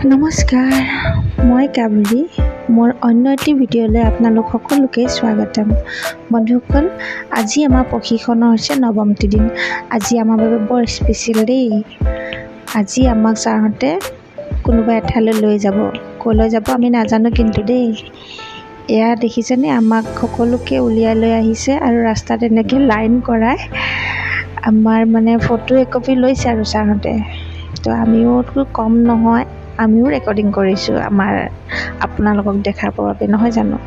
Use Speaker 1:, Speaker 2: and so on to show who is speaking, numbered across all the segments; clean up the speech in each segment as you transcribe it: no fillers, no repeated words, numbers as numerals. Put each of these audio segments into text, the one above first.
Speaker 1: নমস্কাৰ, মই কাবেৰী। মোৰ অন্য এটি ভিডিঅ'লৈ আপোনালোক সকলোকে স্বাগতম। বন্ধুসকল, আজি আমাৰ প্ৰশিক্ষণৰ হৈছে নৱমটি দিন। আজি আমাৰ বাবে বৰ স্পেচিয়েল দেই। আজি আমাক ছাৰহঁতে কোনোবা এঠাইলৈ লৈ যাব। ক'লৈ যাব আমি নাজানো কিন্তু দেই। এয়া দেখিছেনে, আমাক সকলোকে উলিয়াই লৈ আহিছে আৰু ৰাস্তাত এনেকৈ লাইন কৰাই আমাৰ মানে ফটো একপি লৈছে আৰু ছাৰহঁতে। তো আমিওতো কম নহয়, আমিও ৰেকৰ্ডিং কৰিছোঁ আমাৰ আপোনালোকক দেখাবৰ বাবে, নহয় জানো?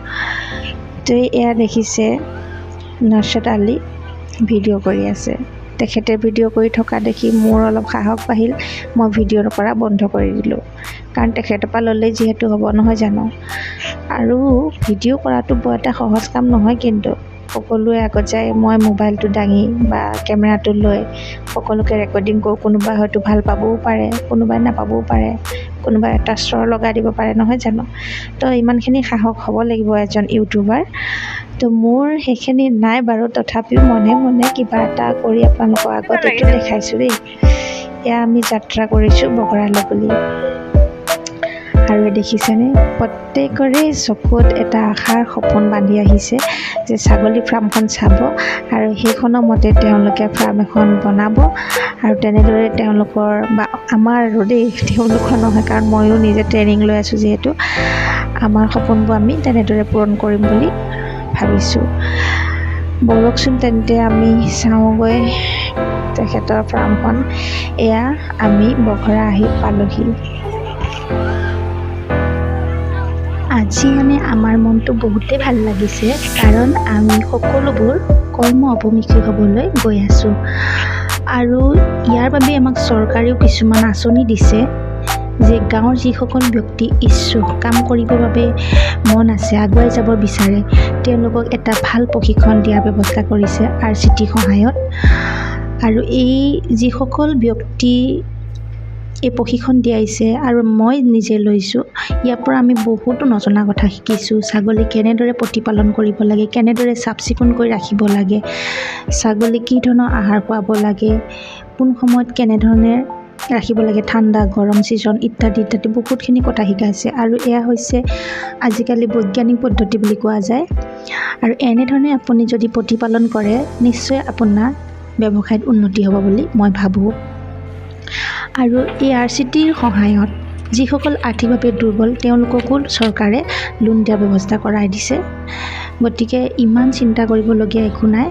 Speaker 1: তো এয়া দেখিছে, নছৰত আলি ভিডিঅ' কৰি আছে। তেখেতে ভিডিঅ' কৰি থকা দেখি মোৰ অলপ সাহস বাঢ়িল। মই ভিডিঅ' কৰা বন্ধ কৰি দিলোঁ, কাৰণ তেখেতৰ পৰা ল'লেই যিহেতু হ'ব, নহয় জানো? আৰু ভিডিঅ' কৰাটো বৰ এটা সহজ কাম নহয়, কিন্তু সকলোৱে আগত যায় মই মোবাইলটো দাঙি বা কেমেৰাটো লৈ সকলোকে ৰেকৰ্ডিং কৰোঁ। কোনোবাই হয়তো ভাল পাবও পাৰে, কোনোবাই নাপাবও পাৰে, কোনোবাই এটা চৰ লগাই দিব পাৰে, নহয় জানো? তো ইমানখিনি সাহস হ'ব লাগিব এজন ইউটিউবাৰ। তো মোৰ সেইখিনি নাই বাৰু, তথাপিও মনে মনে কিবা এটা কৰি আপোনালোকৰ আগত এইটো দেখাইছোঁ দেই। এয়া আমি যাত্ৰা কৰিছোঁ বগৰালৈ বুলি। আৰু দেখিছেনে, প্ৰত্যেকৰে চকুত এটা আশাৰ সপোন বান্ধি আহিছে যে ছাগলী ফাৰ্মখন চাব আৰু সেইখনৰ মতে তেওঁলোকে ফাৰ্ম এখন বনাব আৰু তেনেদৰে তেওঁলোকৰ বা আমাৰ আৰু দেই, তেওঁলোকৰ নহয়, কাৰণ ময়ো নিজে ট্ৰেইনিং লৈ আছোঁ যিহেতু, আমাৰ সপোনবোৰ আমি তেনেদৰে পূৰণ কৰিম বুলি ভাবিছোঁ। ব'লকচোন তেন্তে আমি চাওঁগৈ তেখেতৰ ফাৰ্মখন। এয়া আমি বঘৰা আহি পালোহি।
Speaker 2: আজি মানে আমাৰ মনটো বহুতেই ভাল লাগিছে, কাৰণ আমি সকলোবোৰ কৰ্ম অভিমুখী হ'বলৈ গৈ আছোঁ আৰু ইয়াৰ বাবে আমাক চৰকাৰেও কিছুমান আঁচনি দিছে যে গাঁৱৰ যিসকল ব্যক্তি ইচ্ছুক, কাম কৰিবৰ বাবে মন আছে, আগুৱাই যাব বিচাৰে, তেওঁলোকক এটা ভাল প্ৰশিক্ষণ দিয়াৰ ব্যৱস্থা কৰিছে আৰ চি টিৰ সহায়ত। আৰু এই যিসকল ব্যক্তি এই প্ৰশিক্ষণ দিয়াইছে আৰু মই নিজে লৈছোঁ, ইয়াৰ পৰা আমি বহুতো নজনা কথা শিকিছোঁ। ছাগলী কেনেদৰে প্ৰতিপালন কৰিব লাগে, কেনেদৰে চাফ চিকুণকৈ ৰাখিব লাগে, ছাগলী কি ধৰণৰ আহাৰ খুৱাব লাগে, কোন সময়ত কেনেধৰণে ৰাখিব লাগে, ঠাণ্ডা গৰম ছিজন ইত্যাদি ইত্যাদি বহুতখিনি কথা শিকাইছে। আৰু এয়া হৈছে আজিকালি বৈজ্ঞানিক পদ্ধতি বুলি কোৱা যায়। আৰু এনেধৰণে আপুনি যদি প্ৰতিপালন কৰে, নিশ্চয় আপোনাৰ ব্যৱসায়ত উন্নতি হ'ব বুলি মই ভাবোঁ। আৰু এই আৰ চি টিৰ সহায়ত যিসকল আৰ্থিকভাৱে দুৰ্বল, তেওঁলোককো চৰকাৰে লোন দিয়াৰ ব্যৱস্থা কৰাই দিছে। গতিকে ইমান চিন্তা কৰিবলগীয়া একো নাই।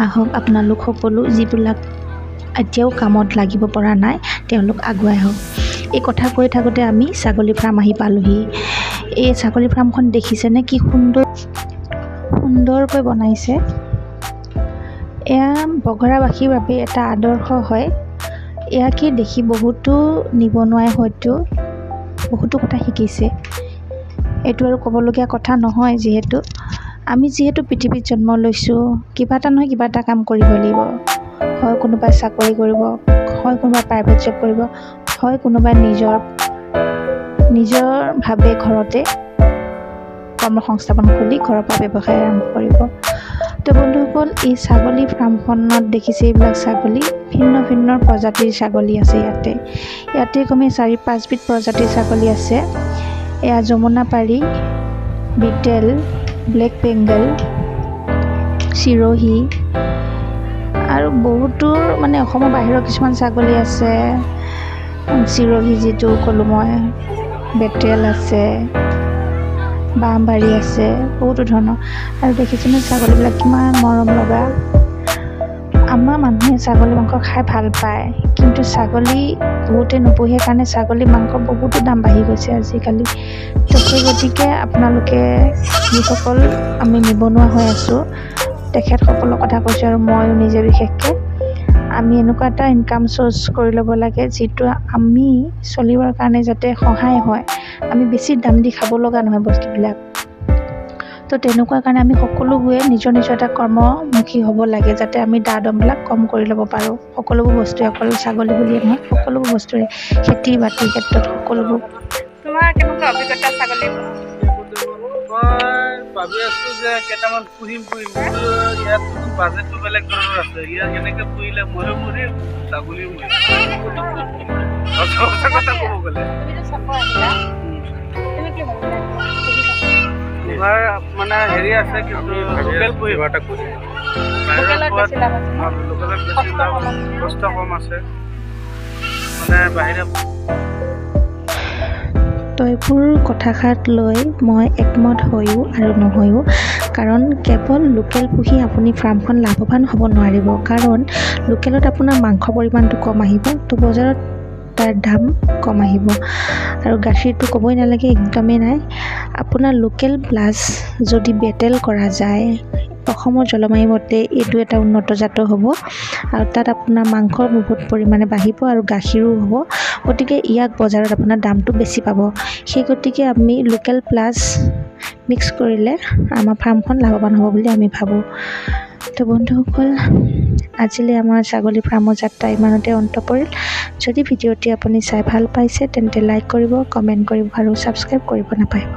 Speaker 2: আহক আপোনালোক সকলো, যিবিলাক এতিয়াও কামত লাগিব পৰা নাই, তেওঁলোক আগুৱাই আহক। এই কথা কৈ থাকোঁতে আমি ছাগলী ফাৰ্ম আহি পালোহি। এই ছাগলী ফাৰ্মখন দেখিছেনে, কি সুন্দৰ সুন্দৰকৈ বনাইছে! এয়া বঘৰাবাসীৰ বাবে এটা আদৰ্শ হয়। ইয়াকে দেখি বহুতো নিবনুৱাই হয়তো বহুতো কথা শিকিছে। এইটো আৰু ক'বলগীয়া কথা নহয়, যিহেতু আমি যিহেতু পৃথিৱীত জন্ম লৈছোঁ, কিবা এটা নহয় কিবা এটা কাম কৰিব লাগিব। হয় কোনোবাই চাকৰি কৰিব, হয় কোনোবাই প্ৰাইভেট জব কৰিব, হয় কোনোবাই নিজৰ নিজৰভাৱে ঘৰতে কৰ্ম সংস্থাপন খুলি ঘৰৰ পৰা ব্যৱসায় আৰম্ভ কৰিব। তো বন্ধুসকল, এই ছাগলী ফাৰ্মখনত দেখিছে এইবিলাক ছাগলী, ভিন্ন ভিন্ন প্ৰজাতিৰ ছাগলী আছে ইয়াতে। ইয়াতে কমে চাৰি পাঁচবিধ প্ৰজাতিৰ ছাগলী আছে। এয়া যমুনাপাৰী, বিটেল, ব্লেক বেংগল, চিৰহী আৰু বহুতো মানে অসমৰ বাহিৰৰ কিছুমান ছাগলী আছে। চিৰহী যিটো ক'লোঁ মই, বেটেল আছে, বাঁহবাৰী আছে, বহুতো ধৰণৰ। আৰু দেখিছেনে ছাগলীবিলাক কিমান মৰম লগা! আমাৰ মানুহে ছাগলী মাংস খাই ভাল পায়, কিন্তু ছাগলী বহুতে নোপোহে কাৰণে ছাগলী মাংস বহুতো দাম বাঢ়ি গৈছে আজিকালি। তো সেই গতিকে আপোনালোকে যিসকল আমি নিবনুৱা হৈ আছোঁ, তেখেতসকলৰ কথা কৈছোঁ আৰু ময়ো নিজে বিশেষকৈ, আমি এনেকুৱা এটা ইনকাম চ'ৰ্চ কৰি ল'ব লাগে যিটো আমি চলিবৰ কাৰণে যাতে সহায় হয়, আমি বেছি দাম দি খাব লগা নহয় বস্তুবিলাক। তো তেনেকুৱা কাৰণে আমি সকলোবোৰে নিজৰ নিজৰ এটা কৰ্মমুখী হ'ব লাগে, যাতে আমি দা দমবিলাক কম কৰি ল'ব পাৰোঁ। সকলোবোৰ বস্তুৱে, অকল ছাগলী বুলিয়ে নহয়, সকলোবোৰ বস্তুৰে, খেতি বাতিৰ ক্ষেত্ৰত সকলোবোৰ।
Speaker 3: তোমাৰ কেনেকুৱা অভিজ্ঞতা ছাগলী?
Speaker 4: মই ভাবি আছো যে কেইটামান পুহিম পুহিম, কিন্তু ইয়াত বাজেটটো বেলেগ ধৰণৰ আছে। ইয়াত কেনেকে পুহিলে ময়ো মৰিম, ছাগলীও মৰিম। সঁচা কথা ক'ব গ'লে।
Speaker 3: তুমিতো চাব আহিলা, তুমি কি ভাবিলা?
Speaker 4: পোহাৰ মানে হেৰি আছে, কিন্তু লোকেল পুহিম এটা পুহিম।
Speaker 3: লোকেলত বেছি লাভ আছে ন?
Speaker 4: লোকেলত বেছি
Speaker 3: কষ্ট
Speaker 4: লাভ,
Speaker 3: কম আছে।
Speaker 4: কষ্ট কম আছে, মানে বাহিৰা।
Speaker 1: তো এইবোৰ কথাষাৰ লৈ মই একমত হৈও আৰু নহয়ো, কাৰণ কেৱল লোকেল পুহি আপুনি ফাৰ্মখন লাভৱান হ'ব নোৱাৰিব, কাৰণ লোকেলত আপোনাৰ মাংস পৰিমাণটো কম আহিব, তো বজাৰত তাৰ দাম কম আহিব আৰু গাখীৰটো ক'বই নালাগে, একদমেই নাই। আপোনাৰ লোকেল প্লাছ যদি বেটেল কৰা যায়, অসমৰ জলবায়ু মতে এইটো এটা উন্নত জাতৰ হ'ব আৰু তাত আপোনাৰ মাংস বহুত পৰিমাণে বাঢ়িব আৰু গাখীৰো হ'ব। গতিকে ইয়াক বজাৰত আপোনাৰ দামটো বেছি পাব। সেই গতিকে আমি লোকেল প্লাছ মিক্স কৰিলে আমাৰ ফাৰ্মখন লাভৱান হ'ব বুলি আমি ভাবোঁ। তো বন্ধুসকল, আজিলৈ আমাৰ ছাগলী ফাৰ্মৰ যাত্ৰা ইমানতে অন্ত পৰিল। যদি ভিডিঅ'টি আপুনি চাই ভাল পাইছে, তেন্তে লাইক কৰিব, কমেণ্ট কৰিব আৰু ছাবস্ক্ৰাইব কৰিব নাপাহৰিব।